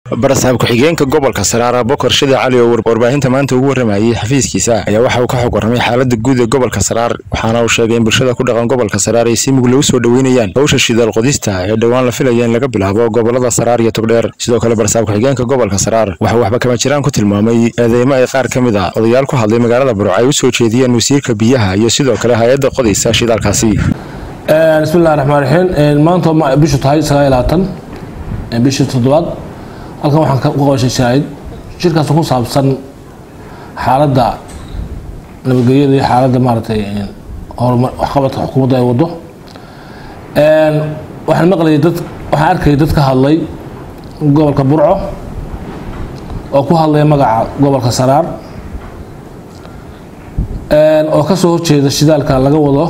Barasaab ku-xigeenka gobolka Saraar Bokor Shide Cali oo warbaahinta maanta ugu waramayay xafiiskiisa ayaa waxa uu ka xog warramay xaaladda guud ee gobolka Saraar, waxaana uu sheegay in bulshada ku dhaqan gobolka Saraar ay si mug loogu soo dhaweynayaan hawsha shidaal qodista ee dhowaan la filaya in laga bilaabo gobolada Saraar iyo Togdheer. Sidoo kale barasaab ku-xigeenka gobolka Saraar waxa uu waxba kama jiraan ku tilmaamay eedeymo ay qaar ka mid ah odayaal ku hadlay magaalada Burco ay u soo jeediyeen wasiirka biyaha iyo sidoo kale hay-adda qodaysa shidaalkaasi. Bismillahi raxmaan raxiim. Maanta bishu tahay 29 bishii toddobaad, halkan waxaan ku qabashay shaahid shirkaas ku saabsan xaaladda nabadgelyada iyo xaaladda maaragtay horumar waxqabadka xukuumadda ay waddo. Waxaan maqlayay dad, waxaan arkayay dad ka hadlay gobolka Burco oo ku hadlaya magaca gobolka Saraar oo ka soo horjeeda shidaalka laga wado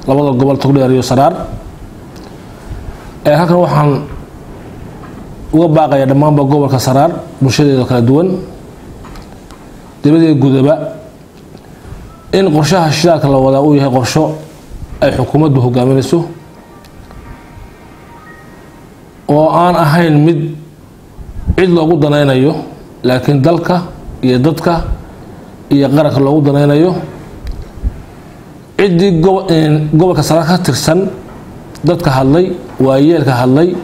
labada gobol, Togdheer iyo Saraar. Halkan waxaan uga baaqaya dhammaanba gobolka Saraar bulshadeeda kala duwan, dibadeeda gudaba, in qorshaha shidaalka la wadaa uu yahay qorsho ay xukuumaddu hogaaminayso oo aan ahayn mid cid loogu danaynayo, laakiin dalka iyo dadka iyo qaranka loogu danaynayo. Ciddii gobolka Saraar ka tirsan, dadka hadlay, waayeelka hadlay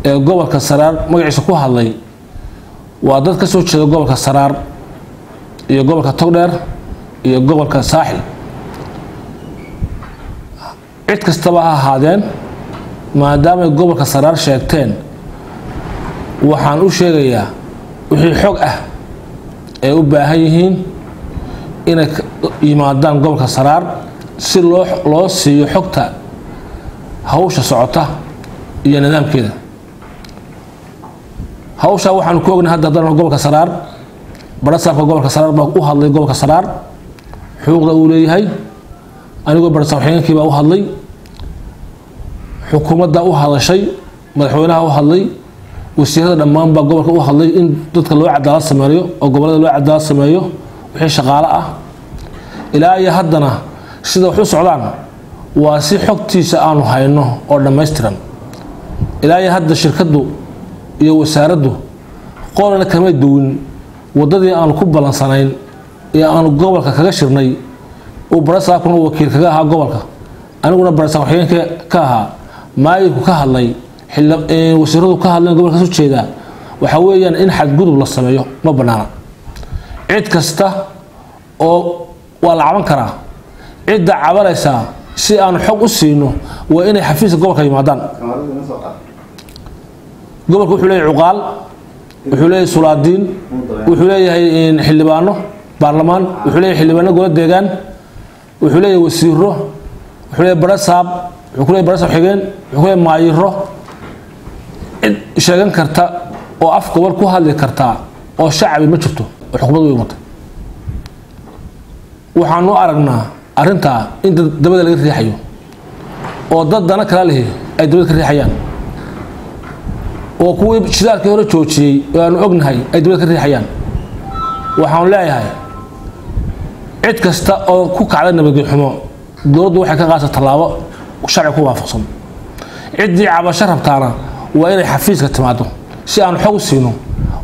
ee gobolka Saraar magaciisa ku hadlay, waa dad ka soo jeeda gobolka Saraar iyo gobolka Togdheer iyo gobolka Saaxil. Cid kastaba ha ahaadeen, maadaamay gobolka Saraar sheegteen, waxaan u sheegayaa wixii xog ah ay u baahan yihiin inay yimaadaan gobolka Saraar si loo siiyo xogta hawsha socota iyo nidaamkeeda hawshaa. Waxaanu ku ognahay hadda haddana gobolka Saraar, barasaabka gobolka Saraar baa u hadlay gobolka Saraar xuquuqda uu leeyahay. Anigoo barasaab xigeenkii baa u hadlay, xukuumadda u hadashay, madaxweynaha u hadlay, wasiirada dhammaan baa gobolka u hadlay in dadka loo cadaalad sameeyo oo gobolada loo cadaalad sameeyo wixii shaqaale ah. Ilaa iyo haddana sida wax u socdaan waa si xogtiisa aanu hayno oo dhammaystiran. Ilaa iyo hadda shirkaddu iyo wasaaraddu qolana kama duwin waddadii aanu ku ballansanayn ee aanu gobolka kaga shirnay, uu barasaabkuna wakiil kaga ahaa gobolka, aniguna barasaab ku-xigeenka ka ahaa, maayirku ka hadlay, wasiiradu ka hadleen gobolka kasoo jeedaa. Waxaa weeyaan in xadgudub la sameeyo ma bannaana. Cid kasta oo waa la caban karaa, cidda cabanaysaa si aanu xog u siino waa inay xafiiska gobolka yimaadaan. Gobolka wuxuu leeyahay cuqaal, wuxuu leeyahay sulaadiin, wuxuu leeyahay xildhibaano baarlamaan, wuxuu leeyahay xildhibaano golo deegaan, wuxuu leeyahay wasiiro, wuxuu leeyahay barasaab, wuxuu ku leeyahay barasaab xigeen, wuxuu ku leeyahay maayiro. Cid sheegan karta oo af gobol ku hadli kartaa oo shacbi ma jirto oo xukuumaddu way watay. Waxaanu aragnaa arrintaa in dad dabada laga riixayo oo dad dana kala lihi ay dabada ka riixayaan, oo kuwii shidaalkii hore joojiyey oo aanu ognahay ay dabada ka riixayaan. Waxaanu leeyahay cid kasta oo ku kacda nabadgelyo xumo, dowladdu waxay ka qaadaysaa tallaabo sharci ku waafaqsan. Ciddii cabasho rabtaana waa inay xafiiska timaado si aanu xog u siino.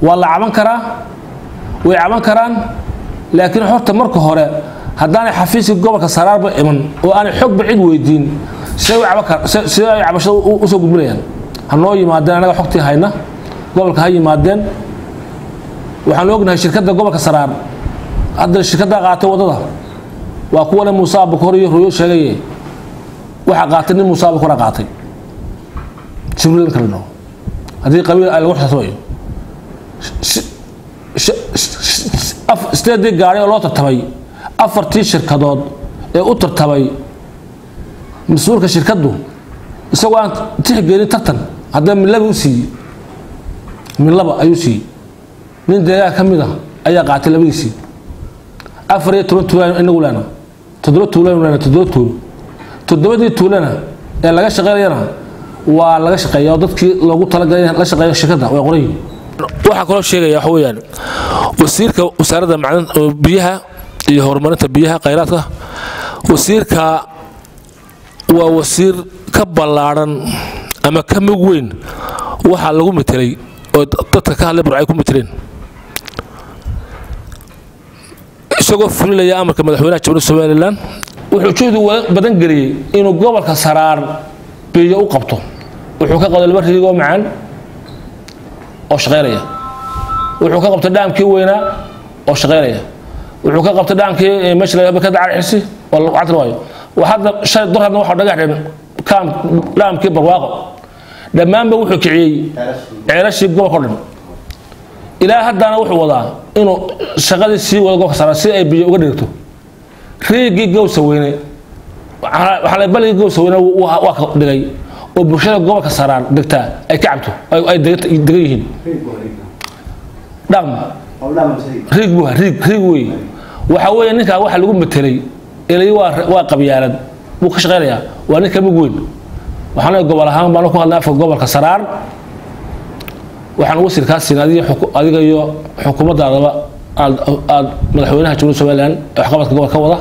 Waa la caban karaa, way caban karaan, laakiin horta marka hore haddaanay xafiiskii gobolka Saraarba iman oo aanay xogba cid weydiin, sidee ay cabashada usoo gudbinayaan? Ha noo yimaadeen, annaga xogtii hayna, gobolka ha yimaadeen. Waxaanu ognahay shirkadda gobolka Saraar hadda shirkaddaa qaatay waddada waa kuwane Muuse Abukor iyo Ruyo sheegaye. Waxaa qaatay nin Muuse Abukora qaatay, Jibriil kala dhaho, haddii qabiil ay lagu xisaabtamayo. Sideedii gaari oo loo tartamay, afartii shirkadood ee u tartamay, mas-uulka shirkaddu isagoo aan tixgelin tartan haddana midlaba u siiyey, midlaba ayuu siiyey. Nin deegaanka ka mid ah ayaa qaatay labadiisii. 14 tuulaan inagu leena, 7 tuulaan leena, 7 tuulo, toddobadii tuulana ee laga shaqeynayana waa laga shaqeeya oo dadkii loogu talagalay in la shaqeeyo shirkadda way qoran yihiin. Waxaa kaloo sheegaya waxa weeyaan wasiirka wasaaradda macdan biyaha iyo horumarinta biyaha khayraadka, wasiirka waa wasiir ka ballaadhan ama ka mug weyn waxaa lagu metelay Oo dadka ka hadlay Burcay ku mateleen, isagoo fulinaya amarka madaxweynaha Jamhuuriyadda Somaliland, wuxuu juhdi badan geliyey inuu gobolka Saraar biyo u qabto. Wuxuu ka qabtay 2 riigoo macaan oo shaqaynaya, wuxuu ka qabtay dhaamkii weynaa oo shaqaynaya, wuxuu ka qabtay dhaamkii meesha laga ka dacar xisi oo lacagta waayo. Hadda shalay dur hadna waxaa dhagax dhigay kaam dhaamkii Barwaaqo. Dhammaanba wuxuu kiciyey ceelashii gobolka o dhan. Ilaa haddana wuxuu wadaa inuu shaqadii sii wado gobolka Saraar si ay biyo uga dhigto. Riigii Gowsa Weyne, waxaa la baligii Gowsa Weyne waa ka dhigay oo bulshada gobolka Saraar degtaa ay ka cabto, ay degan yihiin. Dham riig buu riig riig wey. Waxa weeye ninkaa waxa lagu matelay ilay waa qabyaalad buu ka shaqaynayaa, waa ninka mug weyn. Waxaan leeyahay gobol ahaan baan ku hadlay afka gobolka Saraar, waxaan wasiir kaa siin adiga iyo xukuumaddaadaba aad madaxweynaha Jamhuuriyadda Somaliland ee waxqabadka gobolka ka wada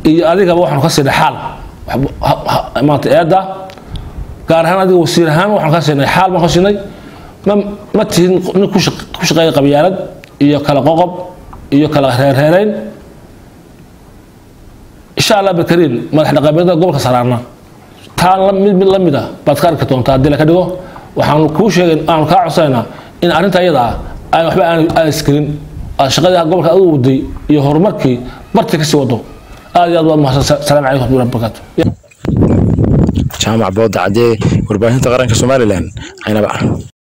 iyo adigaba waxaanu ka siinay xaal maanta eedda, gaar ahaan adiga wasiir ahaan waxaanu ka siinay xaal baan ka siinay. Ma tihin nin ku shaqeeya qabyaalad iyo kala qoqob iyo kala reerreerayn. Insha Allah bakariin madax dhaqameedada gobolka Saraarna taa mid la mid ah baad ka arki doontaa haddii laka dhigo. Waxaanu kuu sheegay, aanu kaa codsanaynaa in arrinta iyada ah aan waxba aan iskelin, aad shaqadii gobolka adigu waday iyo horumarkii barti kasii wado. Aad iyo aad waad mahadsan. Salaam calaykum waraxmatullahi wabarakaatu. Jaamac Booda Cadee, warbaahinta qaranka Somalilan, Caynaba.